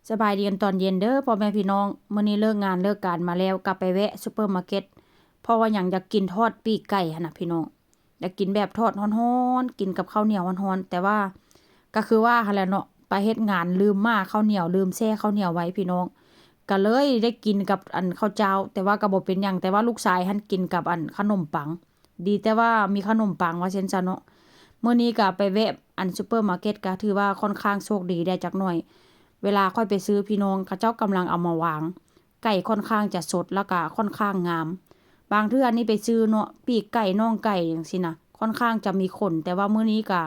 ສະບາຍດີກັນຕອນເຢັນເດີພໍ່ແມ່ພີ່ນ້ອງ. ມື້ນີ້ເລີກງານເລີກການມາແລ້ວ ກໍໄປແວະຊຸບເປີມາເກັດ ເພາະວ່າຫຍັງ ຢາກກິນທອດປີກໄກ່ຫັ້ນນະພີ່ນ້ອງ, ຢາກກິນແບບທອດຮ້ອນໆ ກິນກັບເຂົ້າໜຽວຮ້ອນໆ. ແຕ່ວ່າກໍຄືວ່າຫັ້ນແຫຼະເນາະ, ໄປເຮັດງານລືມໝ້າເຂົ້າໜຽວ ລືມແຊ່ເຂົ້າໜຽວໄວ້ພີ່ນ້ອງ, ກໍເລີຍໄດ້ກິນກັບອັນເຂົ້າເຈົ້າ. ແຕ່ວ່າກໍບໍ່ເປັນຫຍັງ, ແຕ່ວ່າລູກຊາຍຫັ້ນກິນກັບອັນຂະໜົມປັງ. ດີແຕ່ວ່າມີຂະໜົມປັງວ່າຊັ້ນຊະເນາະ. ມື້ນີ້ກໍໄປແວະອັນຊຸບເປີມາເກັດ ກໍຖືວ່າຂ້ອນຂ້າງໂຊກດີໄດ້ຈັກໜ້ອຍ. ເວລາຂ້ອຍໄປຊື້ພີ່ນ້ອງ ເຂົາເຈົ້າກຳລັງເອົາມາວາງ, ໄກ່ຂ້ອນຂ້າງຈະສົດ ແລ້ວກໍຂ້ອນຂ້າງງາມ. ບາງເທື່ອນີ້ໄປຊື້ເນາະ ປີກໄກ່ ໜ່ອງໄກ່ ຈັ່ງຊີ້ນະ ຂ້ອນຂ້າງຈະມີຂົນ, ແຕ່ວ່າມື້ນີ້ກໍ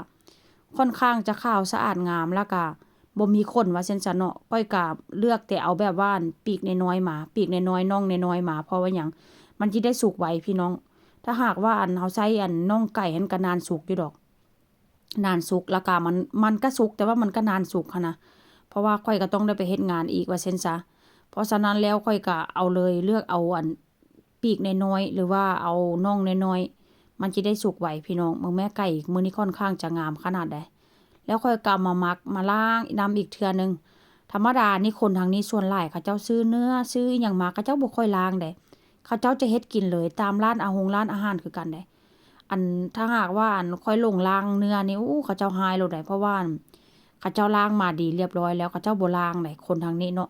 ຂ້ອນຂ້າງຈະຂາວສະອາດງາມ ແລ້ວກໍບໍ່ມີຂົນວ່າຊັ້ນຊະເນາະ. ຂ້ອຍກໍເລືອກແຕ່ເອົາແບບວ່າອັນປີກນ້ອຍໆມາ, ປີກນ້ອຍໆ ໜ່ອງນ້ອຍໆມາ, ເພາະວ່າຫຍັງ ມັນຊິໄດ້ສຸກໄວພີ່ນ້ອງ. ຖ້າຫາກວ່າອັນເຮົາໃຊ້ອັນໜ່ອງໄກ່ຫັ້ນກໍນານສຸກຢູ່ດອກ, ນານສຸກ ແລ້ວກໍມັນ ມັນກໍສຸກ ແຕ່ວ່າມັນກໍນານສຸກຫັ້ນນະ, ເພາະວ່າຂ້ອຍກໍຕ້ອງໄດ້ໄປເຮັດງານອີກວ່າຊັ້ນຊະ. ເພາະສະນັ້ນແລ້ວຂ້ອຍກໍເອົາເລີຍ ເລືອກເອົາອັນປີກນ້ອຍໆ ຫຼືວ່າເອົາໜ່ອງນ້ອຍໆ ມັນຊິໄດ້ສຸກໄວພີ່ນ້ອງ. ເບິ່ງແມ້ ໄກ່ມື້ນີ້ຂ້ອນຂ້າງຈະງາມຂະໜາດໃດ. ແລ້ວຂ້ອຍກໍເອົາມາໝັກ ມາລ້າງນຳອີກເທື່ອໜຶ່ງ. ທຳມະດານີ້ຄົນທາງນີ້ສ່ວນຫຼາຍເຂົາເຈົ້າຊື້ເນື້ອ ຊື້ອີ່ຫຍັງມາ ເຂົາເຈົ້າບໍ່ຄ່ອຍລ້າງເດ້. ເຂົາເຈົ້າຈະເຮັດກິນເລີຍ ຕາມຮ້ານອາຫົງຮ້ານອາຫານຄືກັນເດ້. ອັນ ຖ້າຫາກວ່າອັນຂ້ອຍຫຼົງລ້າງເນື້ອນີ້ ໂອ້ ເຂົາເຈົ້າຮ້າຍໂລດໃດ໋ ເພາະວ່າອັນເຂົາເຈົ້າລ້າງມາດີລຽບຮ້ອຍແລ້ວ ເຂົາເຈົ້າບໍ່ລ້າງໃດ໋ ຄົນທາງນີ້ເນາະ.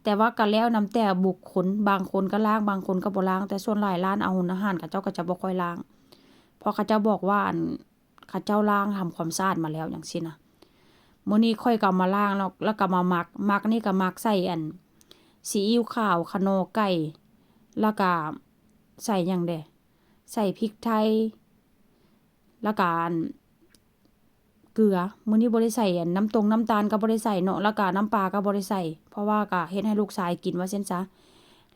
ແຕ່ວ່າກໍແລ້ວນຳແຕ່ບຸກຄົນ, ບາງຄົນກໍລ້າງ ບາງຄົນກໍບໍ່ລ້າງ, ແຕ່ສ່ວນຫຼາຍຮ້ານອາຫົງອາຫານເຂົາເຈົ້າກໍຈະບໍ່ຄ່ອຍລ້າງ ເພາະເຂົາເຈົ້າບອກວ່າອັນ ເຂົາເຈົ້າລ້າງທຳຄວາມສະອາດມາແລ້ວຈັ່ງຊີ້ນະ. ມື້ນີ້ຂ້ອຍກໍເອົາມາລ້າງເນາະ ແລ້ວກໍມາໝັກ, ໝັກນີ້ກໍໝັກໃສ່ອັນຊີອິ້ວຂາວ, ຂະໜໍ່ໄກ່ ແລ້ວກໍໃສ່ຫຍັງເດ ໃສ່ພິກໄທ ແລ້ວກໍອັນເກືອ. ມື້ນີ້ບໍ່ໄດ້ໃສ່ອັນນ້ຳຕົງນ້ຳຕານກໍບໍ່ໄດ້ໃສ່ເນາະ ແລ້ວກໍນ້ຳປາກໍບໍ່ໄດ້ໃສ່ ເພາະວ່າກໍເຮັດໃຫ້ລູກຊາຍກິນວ່າຊັ້ນຊະ.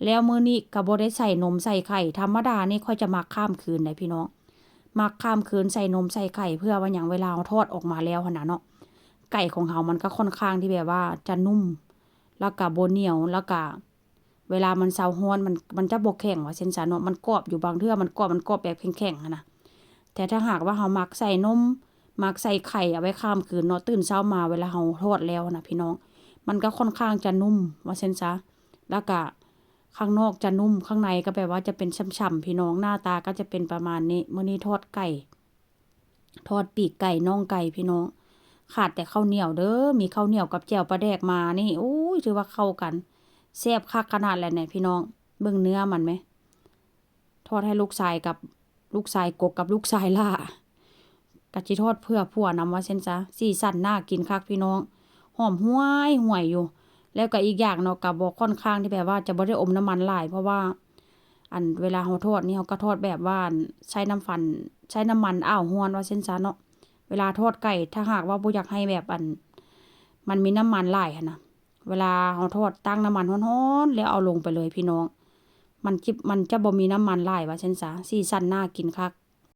ແລ້ວມື້ນີ້ກໍບໍ່ໄດ້ໃສ່ນົມໃສ່ໄຂ່. ທຳມະດານີ້ຂ້ອຍຈະໝັກຂ້າມຄືນໃດ໋ພີ່ນ້ອງ, ໝັກຂ້າມຄືນໃສ່ນົມໃສ່ໄຂ່ ເພື່ອວ່າຫຍັງ ເວລາເຮົາທອດອອກມາແລ້ວຫັ້ນນະເນາະ ໄກ່ຂອງເຮົາມັນກໍຂ້ອນຂ້າງທີ່ແບບວ່າຈະນຸ້ມ ແລ້ວກໍບໍ່ໜຽວ ແລ້ວກໍເວລາມັນເຊົາຮ້ອນ ມັນ ມັນຈະບໍ່ແຂງວ່າຊັ້ນຊະເນາະ, ມັນກອບຢູ່ ບາງເທື່ອມັນກອບ ມັນກອບແບບແຂງໆຫັ້ນນະ. ແຕ່ຖ້າຫາກວ່າເຮົາໝັກໃສ່ນົມ ໝັກໃສ່ໄຂ່ເອົາໄວ້ຂ້າມຄືນເນາະ, ຕື່ນເຊົ້າມາເວລາເຮົາທອດແລ້ວຫັ້ນນະພີ່ນ້ອງ ມັນກໍຂ້ອນຂ້າງຈະນຸ້ມວ່າຊັ້ນຊະ, ແລ້ວກະ ຂ້າງນອກຈະນຸ້ມ ຂ້າງໃນກໍແບບວ່າຈະເປັນຊ່ຳໆ ພີ່ນ້ອງ, ໜ້າຕາກໍຈະເປັນປະມານນີ້. ມື້ນີ້ທອດໄກ່ ທອດປີກໄກ່ ໜ່ອງໄກ່ ພີ່ນ້ອງ, ຂາດແຕ່ເຂົ້າໜຽວເດີ, ມີເຂົ້າໜຽວກັບແຈ່ວປາແດກມານີ້ ໂອ້ຍ ຖືວ່າເຂົ້າກັນ ແຊບຄັກຂະໜາດແຫຼະແນ່ພີ່ນ້ອງ. ເບິ່ງເນື້ອມັນແມ, ທອດໃຫ້ລູກຊາຍກັບ ລູກຊາຍກົກກັບລູກຊາຍຫຼ້າ ກະຊິທອດເພື່ອຜົວນຳວ່າຊັ້ນຊະ. ສີສັນໜ້າກິນຄັກພີ່ນ້ອງ, ຫອມຫວຍໆຢູ່. ແລ້ວກະອີກຢ່າງເນາະ ກະບໍ່ ຂ້ອນຂ້າງທີ່ແບບວ່າຈະບໍ່ໄດ້ອົມນ້ຳມັນຫຼາຍ ເພາະວ່າ ອັນເວລາເຮົາທອດນີ້ ເຮົາກໍທອດແບບວ່າ ອັນ ໃຊ້ນ້ຳຟັນ ໃຊ້ນ້ຳມັນອ້າວຮ້ອນວ່າຊັ້ນຊະເນາະ. ເວລາທອດໄກ່ ຖ້າຫາກວ່າບໍ່ຢາກໃຫ້ແບບ ອັນ ມັນມີນ້ຳມັນຫຼາຍຫັ້ນນະ, ເວລາເຮົາທອດ ຕັ້ງນ້ຳມັນຮ້ອນໆ ແລ້ວເອົາລົງໄປເລີຍພີ່ນ້ອງ, ມັນຈະ ມັນຈະບໍ່ມີນ້ຳມັນຫຼາຍວ່າຊັ້ນຊະ. ສີສັນໜ້າກິນຄັກ.